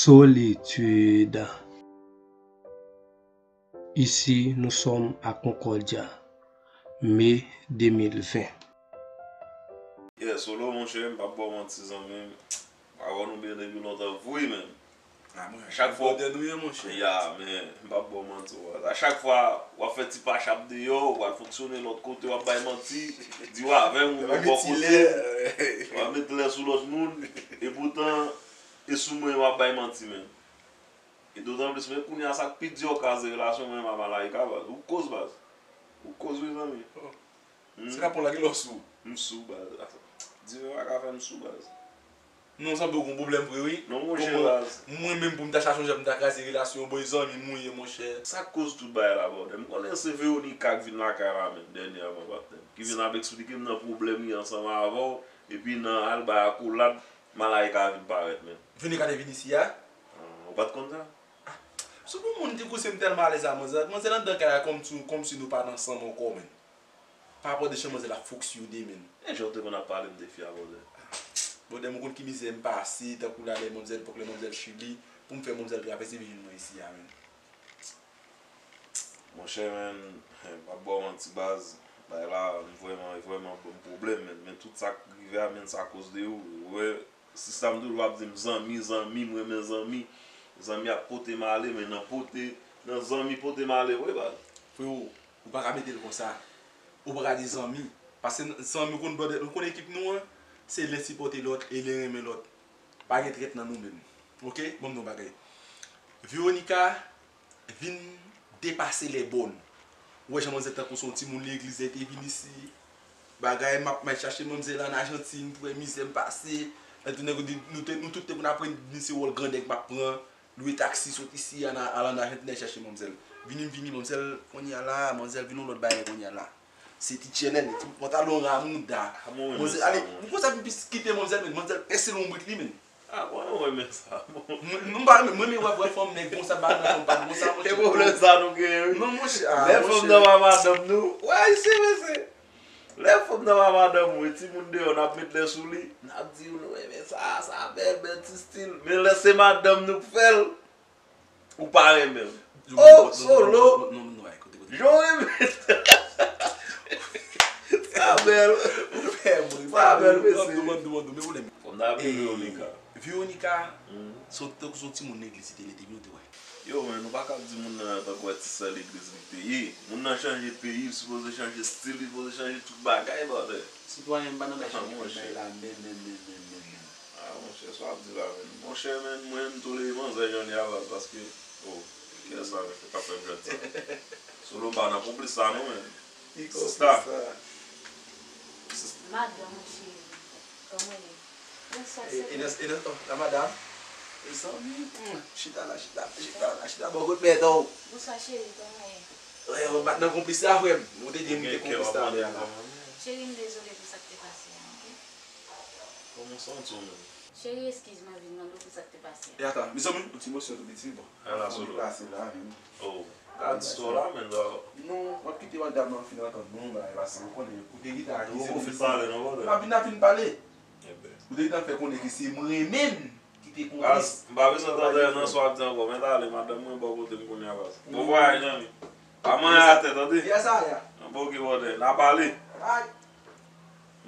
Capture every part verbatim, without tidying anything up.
Solitude. Ici, nous sommes à Concordia, mai deux mille vingt. Yeah, Solo, monchè, m p ap ba w manti, zanmi m. Pawòl nou byen depi lontan vre, men. Chak fwa w de nou ye, monchè. Ya, men, m p ap ba w manti, baz. A chak fwa w ap fè ti pachap deyò, w al fonksyone lòt kote, w ap bay manti, di w avè m, ou menm bò kote, w ap met lè sou lòt moun, epoutan, e sou mwen w ap bay manti, men. E dotan plis, men kounye a sa k pi di ankò se relasyon mwen menm a Malaïka, baz. Ou koz, baz. Ou koz, wi, zanmi. Se rapò la ki lè w sou. M sou, baz. Di yo pa ka fè m sou, baz. Non, sanble w gen yon pwoblèm vre, wi. Non, monchè, baz. Mwen menm pou m ta chache yon jan pou m ta kraze relasyon, bon, e zanmi m ou ye, monchè. Sa k koz tout bagay la, brother? M konnen se Veronica k vin lakay la menm, dènyèman, patnè m. Ki vin ap eksplike m nan pwoblèm li ansanm avè w, epi nan al bay akolad, Malaïka vin parèt, menm. Veronica te vin isi a? Ah, ou pa t konn sa? Sou pou moun te kouse m tèlman alèz a manzè, manzè anndan kay la kòmsi, kòmsi nou pa t ansanm ankò, menm. Pa rapò de jan manzè ap fonksyone, menm. E jan w te konn ap pale m de fi a, brother? Brother, m konn ki mizè m pase, tankou la lè manzè, epòk lè manzè Chili, pou m fè manzè travèse vin jwenn mwen isi a, menm. Monchè, menn, m p ap ba w manti, baz, bagay la vrèman, vrèman ban m pwoblèm, menn, men tout sa k rive a, menn, se akoz de ou, ou wè, sista m toujou ap di m zanmi, zanmi, m renmen zanmi, zanmi ap pote m ale, men nan pote, nan zanmi pote m ale vre, baz. Frewo, ou pa ka mete l konsa, ou pa ka di zanmi, paske zanmi, ou konn brother, ou konn ekip nou an, se len sipòte lòt e len renmen lòt, pa gen trèt nan nou menm, oke, ban m di w yon bagay, Veronica, vin depase lè bòn. Ou wè jan manzè tankou se yon timoun legliz lè te vin isi. Bagay, m ap, m al chache manzè la an Ajantin pou wè mizè m pase. Lè tounen kote nou te, nou tout te konn aprann di se wòl grandèg m ap pran. Lwe taksi sot isi a al an Ajantin al chache manzè. Vini m vini manzè kounye a la, manzè vin yon lòt bagay kounye a la. Se ti tchèlèl, ti pantalon ramouda. Manzè, ale, ou konn sa m plis kite manzè, men manzè pèse lonbrik li, men. Ah, mwen, mwen renmen sa. Mwen, mwen pa renmen, mwen renmen wè, wè fanm nèg konsa, ba nan fanm pa konsa, monchè. E pwoblèm sa nou genyen, wi. Non, monchè, ah, lè fanm nan pa madanm nou, wè, ayisyen, mesye. Lè fanm nan pa madanm ou, e timoun deyò, n ap met lè sou li, n ap di nou renmen sa, sa bèl, bèl ti stil. Men lè se madanm nou k fè l, ou pa renmen l. Oh, Solo! Jan w renmen. Sa bèl. Ou fè m ri. Sa bèl, mesye. Fò m ta vin Veronica. Veronica, se yon timoun legliz li te ye, te vin ou te wè. Yo, men, nou pa kab di moun nan tankou wè ti sè legliz li te ye. Moun nan chanje peyi, li sipoze chanje stil, li sipoze chanje tout bagay, brother. Sitwayen, m pa nan bay chanje bagay la, men, men, men, men, men, men. Ah, monchè, sa w ap di la, menn. Monchè, menn, mwen, m tolere manzè jan li a, baz, paske, oh, kiyès sa, mesye, k ap fè m jwèt sa? Solo pa nan konplis sa, non, menn. Sista. Madanm ou, cheri, kòman w ye? Bonswa, sè. E, e, e, oh, la madam. Mezanmi, hmm, chita la, chita, chita la, chita bò kot mèt ou. Bonswa, cheri, kòman w ye? Wè, ou pa t nan konplis la, frè m. Ou te di m te konplis talè a la. Cheri, m dezole pou sa k te pase a, oke? Kòman w santi w menm? Cheri, eskiz mwen vin mande w pou sa k te pase a. E ata, mezanmi, yon ti emosyon tou piti, bon. Ala Solo. Sa k pase la menm? Oh, gad istwa la menm, dòk. Non, m ap kite madanm nan fin antann nou, bagay pase, ou konnen, ou te gentan akize m de si. Nou poko fin pale non, brother. M ap vin, n ap fin pale. Enben. Ou te gentan fè konnen ke se mwen menm ki te konplis. Baz, m pa bezwen tande nan sa w ap di ankò, mèt ale, madanm mwen bò kote m kounye a, baz. Bon vwayaj, zanmi. Pa manyen atè, tande? Yes, I am. Bon, oke, brother, n a pale. Bye.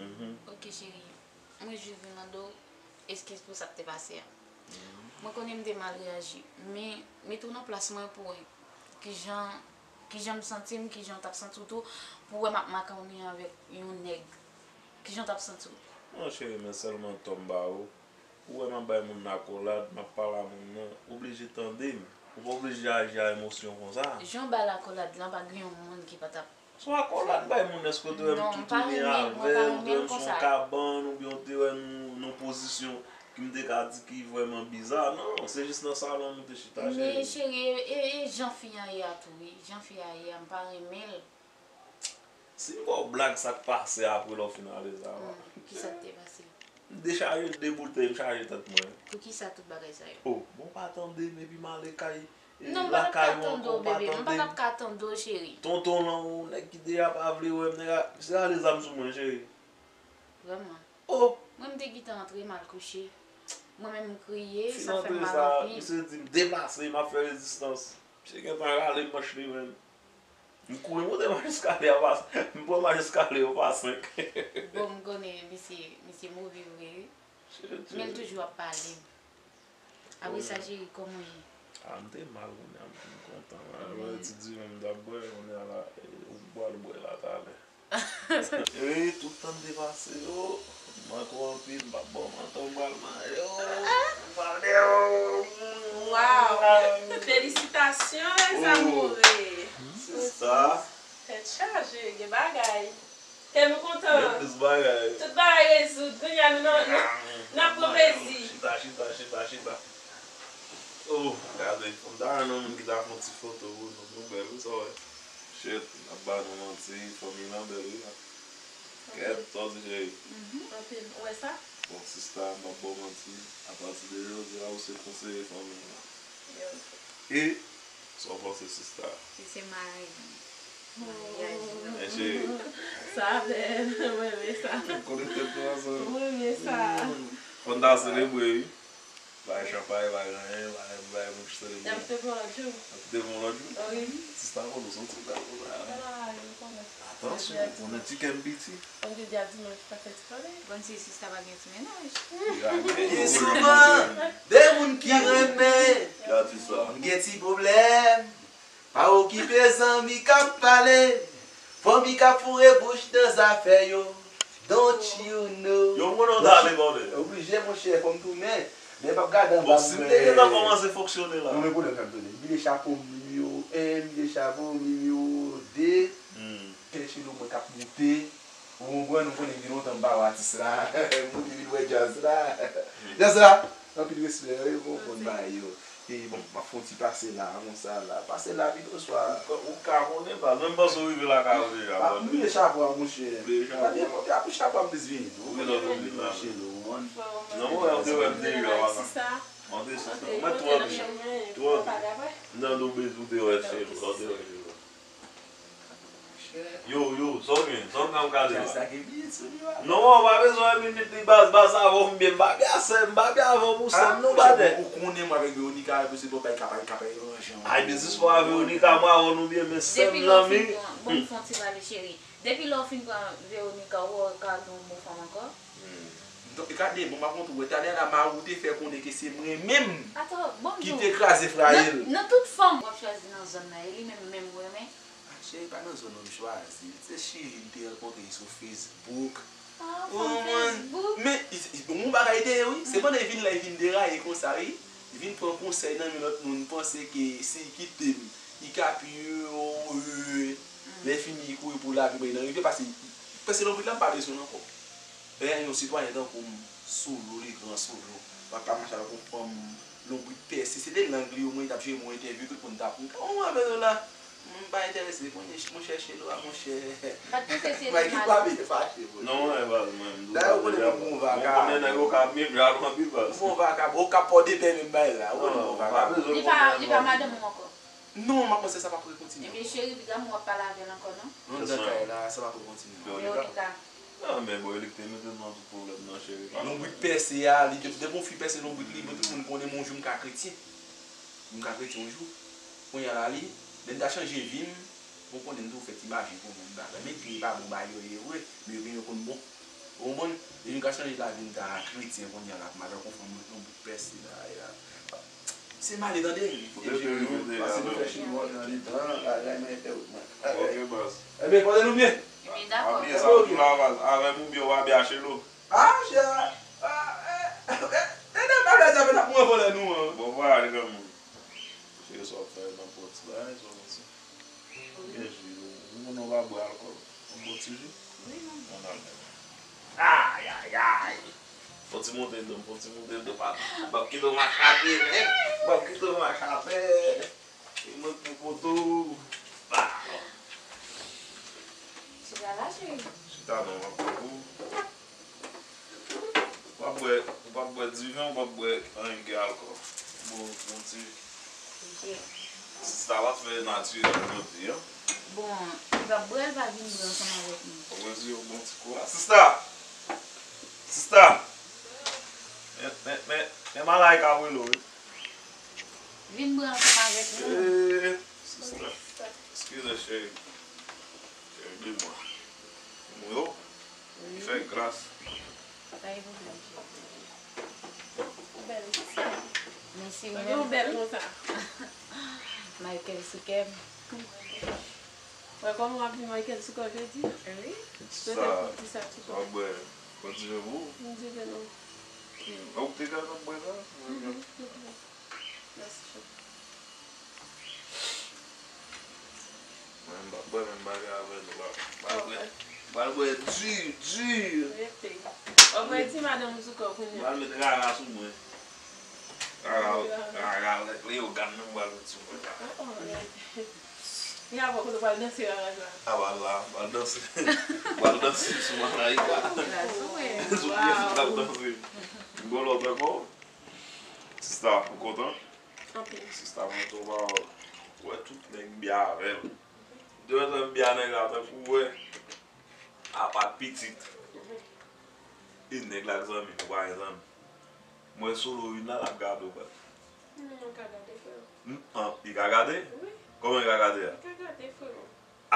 Mhm. Oke, cheri. Mwen jis vin mande w eskiz pou sa k te pase a. Mwen konnen m te mal reyaji, men mete w nan plas mwen pou w wè kijan, kijan m santi m, kijan w t ap santi w tou, pou w wè m ap makawoni avèk yon nèg. Kijan w t ap santi w? Non, cheri, men sèlman tan m ba ou. Ou wè m ap bay moun nan akolad, m ap pale a moun nan, oblije tande m. Ou pa oblije aji a emosyon konsa. Jan w ba l akolad lan, pa gen yon moun ki pa t ap Se yon akolad bay moun, èske w te wè m tou tounen avè l, ou te wè m sou yon kabann, oubyen w te wè nou nan yon pozisyon ki m te ka di ki vrèman biza? Non, se jis nan salon nou te chita, cheri. Men cheri, e, e, e jan fi an ye a tou, wi. Jan fi a ye a, m pa renmen l. Si m ba w blag sa k pase apre lè w fin ale sa va. Hmm, kisa k te pase? M dechaje de boutèy, m chaje tèt mwen. Poukisa tout bagay sa yo? Oh, bon, w pa tande m, epi m ale kay. Non, m pa t ap ka tande w, bebe. M pa t ap ka tande w, cheri. Tonton lan ou, nèg ki deja pa vle wè m, nèg a, misye rale zam sou mwen, cheri. Vrèman. Oh! Mwen, m te gentan antre m al kouche. Mwen menm m kriye, sa fè m mal anpil. Misye di m deplase, m ap fè rezistans. Misye gentan rale manch li menm. M kouri monte mach eskalye a, m pran mach eskalye yo pa senk. Bon, m konnen misye, misye move vre wi. Men l toujou ap pale. Apre sa, cheri, kòman w ye? A, m te mal kounye a, m kontan. Apre ti diven m t ap bwè, kounye a la, ou pral bwè la talè. Wi, tout tan m te pase yo, m manke w anpil, m p ap ba w manti, m pral manje w, m pral de w. Waw! Felisitasyon, les amoureux! Sista. Tèt chaje, gen bagay. Kè nou kontan. Gen plis bagay. Tout bagay rezoud. Kounye a nou nan, nan, n ap pran plezi. Chita, chita, chita, chita. Oh, gade, m ta renmen yon moun ki ta fè yon ti foto pou nou. Nou bèl, wi, sa w wè. Shit, m ap ba nou manti, fanmi lan bèl, wi, la. Kèt, sa w di, cheri? Anpil. Ou wè sa? Bon, sista, m p ap ba w manti. Apati de jodi a, ou se konseye fanmi lan. E, sa w panse, sista? Li se mari m. Maryaj lan. Men cheri. Sa bèl. Mwen renmen sa. Konnen tèt nou ansanm. Mwen renmen sa. Fò n ta selebre, wi. Bay chanpay, bay anyen, bay, bay moun selebre. N ap kite pou lòt jou. N ap kite pou lòt jou? Wi. Sista, konnen w santi w bèl konsa. Atansyon, ou konnen ti kè m piti. Kòm te di a dimanch pa fè ti kòlè. Bon, si sista pa gen ti mennaj. Byen souvan, de moun ki renmen, m gen ti pwoblèm. Pa okipe zanmi k ap pale, fanmi k ap foure bouch nan zafè yo. Don't you know? Yo, m konnen w ta ale, bòdè. Oblije, monchè, fò m tounen. Men m p ap gade anba m. Bon, si m te gentan kòmanse fonksyone la. Non, men pwoblèm sa m tounen. M bliye chapo m nimewo en, m bliye chapo m nimewo de. Kè chelo mwen k ap moute. Ou konprann, ou konnen gen lontan m pa wè atis la. M moute vin wè djaz la. Djaz la, anpil respè, wi, bon, bon bagay yo. E bon, m ap fè yon ti pase la, konsa la. Pase la, pito swa. Ou ka, ou ka konnen, baz. Menm panse w rive lakay ou deja, bòdè. M bliye chapo a, monchè. Bliye chapo a. Pa depote a pou chapo a m plis vini. Ou gentan vin la. Non, mwen, ou te wè m deja, wala. Ou te sista. Mwen twò byen. Twò byen. M tande w bezwen, ou te wè chelo, ou te wè chelo. Yo, yo, sa w gen? Sa w gen m gade la? Non, w pa bezwen minit li baz, baz avè w m byen, m pa byen asè, m pa byen avè w pou sè m non, badè. Ou konnen mwen avèk Veronica, epi se bon, bay kapay, kapay ranje. Ay, biznis pa Veronica, mwen avè w nou byen, men sè m zanmi. Depi lè w fin pran, bon, m fè yon ti pale, cheri. Depi lè w fin pran Veronica, ou wè w ka gen yon bon fanm ankò? Donk, gade, bon, m ap montre w, talè a la, mari w te fè konnen ke se mwen menm ki te kraze fwaye l. Nan tout fanm w ap chwazi nan zòn nan, e li menm, menm ou renmen? Ah, cheri, pa nan zòn nan m chwazi. Se Chili m te rankontre li sou Facebook. Ah, fanm Facebook. Men, yon bagay te ye, wi. Se pandan li vin la, li vin deraye konsa, wi. Li vin pran konsèy nan men lòt moun, panse ke si li kite m, li ka pi yo, yo, yo. Lè fini, li kouri pou lavi, men nan rive, paske, paske lonbrit la, m pa bezwen l ankò. Lè yon sitwayen tankou m, solo, li gran solo. Papa mache avèk yon fanm, lonbrit pèse. Se te lang li omwen, li t ap jere m yon entèvyou, tout moun t ap, "Kòman w avè nou la?" M pa enterese. Monchè, monchè, chelo a, monchè. Pa t panse se li ki pa vin fache, bro. Non, mwen, baz, mwen, m di w sa deja, baz. Mwen konnen nèg yo ka ap menm jan anpil, baz. Bon vakabon, ou ka pòde pè menm bay la. Ou konnen bon vakabon. Li pa, li pa madanm ou ankò? Non, m ap panse sa p ap rekontinye. Ebyen, cheri, piga m w ap pale avè l ankò, non? Nan kay la, sa p ap rekontinye. Veronica. Ah, men bon, li te mete m nan tout pwoblèm nan, cheri. Lonbrit pèse a, li te, depi yon fi pèse lonbrit li, bon, tout moun konnen, men yon jou m ka kretyen. M ka kretyen yon jou. Kounye a la, li, lè m ta chanje vi m, bon, konnen m tou fè ti maji pou mwen, m ta fè. Men li pa bon bagay yo ye vre, men yo gen yo konn bon. Ou konprann? E nou ka chanje lavi n ta kretyen kounye a la, pou m avèk yon fanm lonbrit pèse la, e la. Se male tande. Ou te fè rive deja, menm. Pase nou fè chili mòde nan letan, bagay mwen fè wout mwen. Ok, baz. Ebyen, pòte nou byen. Ebyen, dakò. Pa bliye sa, ou tou la, baz. Avè m oubyen w pa byen achte dlo. Ah, chè. Ah, eh, eh, eh, eh, bagay sa fè n ap mouri vòlè nou an. Bon, vwala, granmoun. Cheri, sa w ap fè nan pòt la, sa w panse? Byen jwe, nou, nou, nou pa bwè alkòl. Yon bon ti ji? Wi, non. Ann al. Ayayay! Fò ti moute dlo, fò ti moute dlo, papa. M p ap kite w mache atè, men. M p ap kite w mache atè. E mwen k pou poto. Ba. Chita la, cheri. Chita non, m ap pran pou ou. Ou p ap bwè, ou p ap bwè diven, ou p ap bwè anyen ki gen alkòl. Bon, bon ti. Ok. Sista pa t fè natirèl jodi a. Bon, li p ap bwè, li pa vin bwè ansanm avèk nou. Ou mwen di yo bon ti kou la. Sista! Sista! Men, men, men. Malay ka rele w, wi. Vin bwè ansanm avèk nou. Eh, sista. Eskize, cheri. Cheri, di mwen. Mwen yo. Wi. Fè gras. Pa gen pwoblèm, cheri. Ou bèl, wi, sista. Mèsi, ou menm. Ou bèl konsa. Michael sou kè m. Wè kòman w ap di Michael sou kò jodi? Wi. Sista, w ap bwè kontinye pou ou? M di ke non. Hmm, ou te ka nan bwè sa? Mhm. Mèsi, cheri. Mwen, m p ap bwè menm bagay avè nou la. M pral bwè, m pral bwè di, di. Rete. W ap bwè di madanm ou sou kò kounye a. M pral met rara sou mwen. Rara, rara, Leyogàn nan m pral met sou mwen la. Oh, oh. Li ap wè kote w pral danse rara sa. A, pral la, pral danse. Pral danse sou Malaïka. Sou pyès m pral danse. M gen lòt ankò. Sista, ou kontan? Anpil. Sista, mwen tou pa wè tout nèg m byen avè l. Demen tan m byen nèg la tankou wè. Apa pitit. E nèg la k zanmi, nou pa gen zanmi. Mwen solo vin la, l ap gade w, baz. Non, mwen ka gade, frè. Hmm, an, li ka gade? Wi. Kòman li ka gade a? Li ka gade, frè.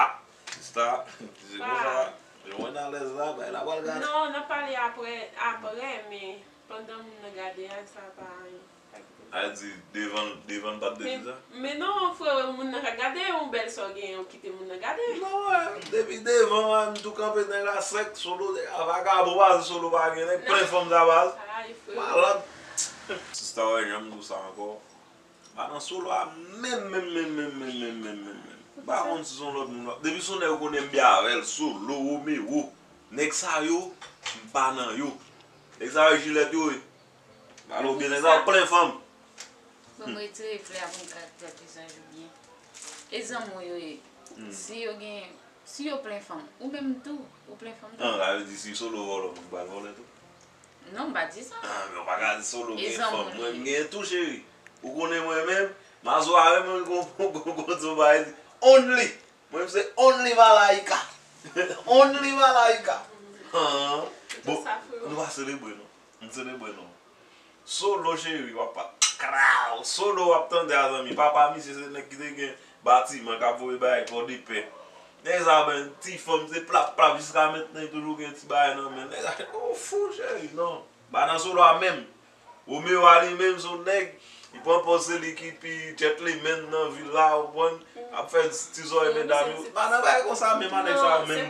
Ah, sista, se konsa. Jan w alèz la, bay la pral gade. Non, n ap pale apre, apre, men pandan moun nan gade a, sa pa anyen. A di, devan, devan l pa t de di sa? Men non, frè, moun nan ka gade, yon bèl sa w genyen, w kite moun nan gade. Non, wè, depi devan, wè, m tou kanpe nèg la sèk, solo, a vagabon, baz, solo pa gen nèg, plen fanm sa, baz. Ay, frè. Malad. Sista, wè, jan m di w sa ankò. Pa nan solo a menm, menm, menm. M pa konn si se yon lòt moun. Depi se yon nèg ou konnen m byen avè l, solo, Romeo. Nèg sa yo, m pa nan yo. Nèg sa yo, jilèt yo ye. Pale w byen, nèg sa yo plen fanm. Bon, m retire flè a pou m ka trete sa yo byen. E zanmi w yo ye. Hmm. Si yo gen, si yo plen fanm, ou menm tou, ou plen fanm tou. An, sa vle di si solo vòlò, m pral vòlè tou. Non, m pa di sa. Ah, men w pa ka di solo gen fanm. Mwen, m gen tou, cheri. Ou konnen mwen menm, Mazo a renmen gon, gon, gon, gon ti bagay. Only. Mwen, se only Malaïka. Only Malaïka. Ah, bon, nou pa selebre, non. M selebre, non. Solo, cheri, w ap pa, kraw, solo w ap tande a, zanmi. Papa misye se nèg ki te gen batiman k ap voye bagay Pòdepè. Nèg sa, ben, ti fanm, se plap, plap, jiska mentnan, li toujou gen ti bagay nan men. Nèg sa, ou fou, cheri, non. Pa nan solo a menm. Romeo a li menm, se yon nèg, li pran pòz se li ki pi gentleman nan vil la, ou konprann? Ap fè ti zòrèy medam yo. Pa nan bagay konsa menm, a nèg sa yo menm.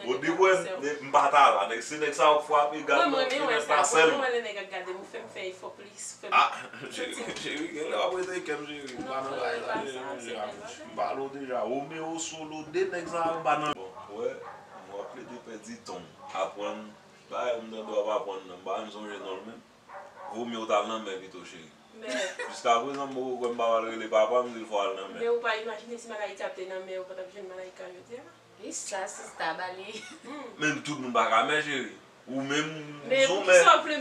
Bon, depi w wè m, m pa ta la. Nèg, se nèg sa yo k frape, gad nan, se nèg pa sèl. Mwen, mwen, mwen, lè nèg ap gade m, ou fè m fè efò plis, fè m. Ah, cheri, cheri, genlè w ap rete kè m, cheri. M pa nan bagay sa, cheri. M pale w deja. Romeo, solo, de nèg sa yo pa nan. Bon, wè, w ap plede pèdi tan w. Aprann, bagay m tande w ap aprann nan. M pa menm sonje non l menm. Vomye w t al nan mè pito, cheri. Jiskaprezan, m poko kwè m pa pral rele papa m, di l fò al nan mè. Men ou pa imajine si Malaïka te nan mè, ou pa t ap jwenn Malaïka jodi a. E sa, sista, ba li. Men tout moun pa ka mè, cheri. Ou menm, ou se yon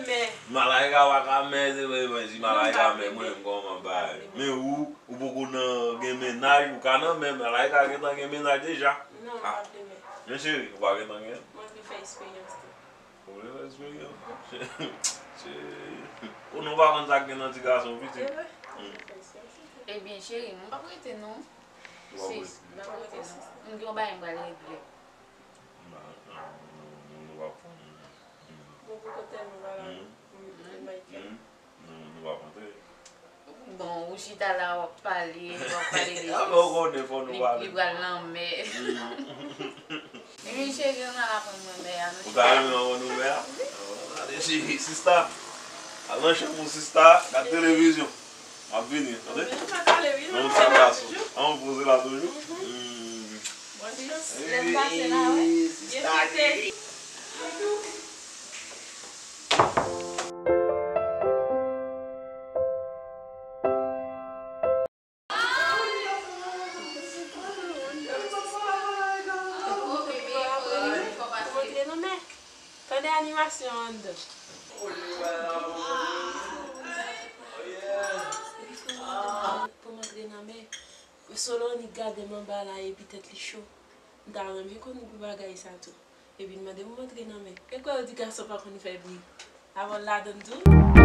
mè. Malaïka pa ka mè, se vre, men si Malaïka mè, mwen menm, kòman m bay? Men ou, ou poko nan, gen mennaj, ou ka nan mè, Malaïka gentan gen mennaj deja. Non, m pa vle mè. Men cheri, ou pa gentan gen? Mwen vle fè eksperyans tou. Ou vle fè eksperyans? Cheri. Konnen w pa konn sa k gen nan ti gason pitit. Ebyen, cheri, m p ap rete non. Sis, m p ap rete non. M gen yon bagay m pral regle. Bon, pou kote nou, voilà. Michael. Non, nou p ap antre. Bon, ou chita la, w ap pale, w ap pale de... Apre w konnen fò nou pale. Li, li pral nan mè. Ebyen, cheri, ann al aprann mwen mè a, non. Ou ta renmen aprann ou mè a? Wi. Gade, cheri, sista. Al nan chanm ou, sista. Gad televizyon. M ap vini, tande? Ou vin pa pale, wi, non, an poze la toujou. An poze la toujou. Bòn chans. Lè m pase la, wi. Byen fete. Pou m antre nan mè. Tande animasyon an anndan. Pou m antre nan mè. Solo annik gade m anba la epi tèt li cho. M ta renmen konn pou bagay sa tou. Epi l mande pou m antre nan men. Gen kwè yo di gason pa konn fè bri. Avan l ladann tou.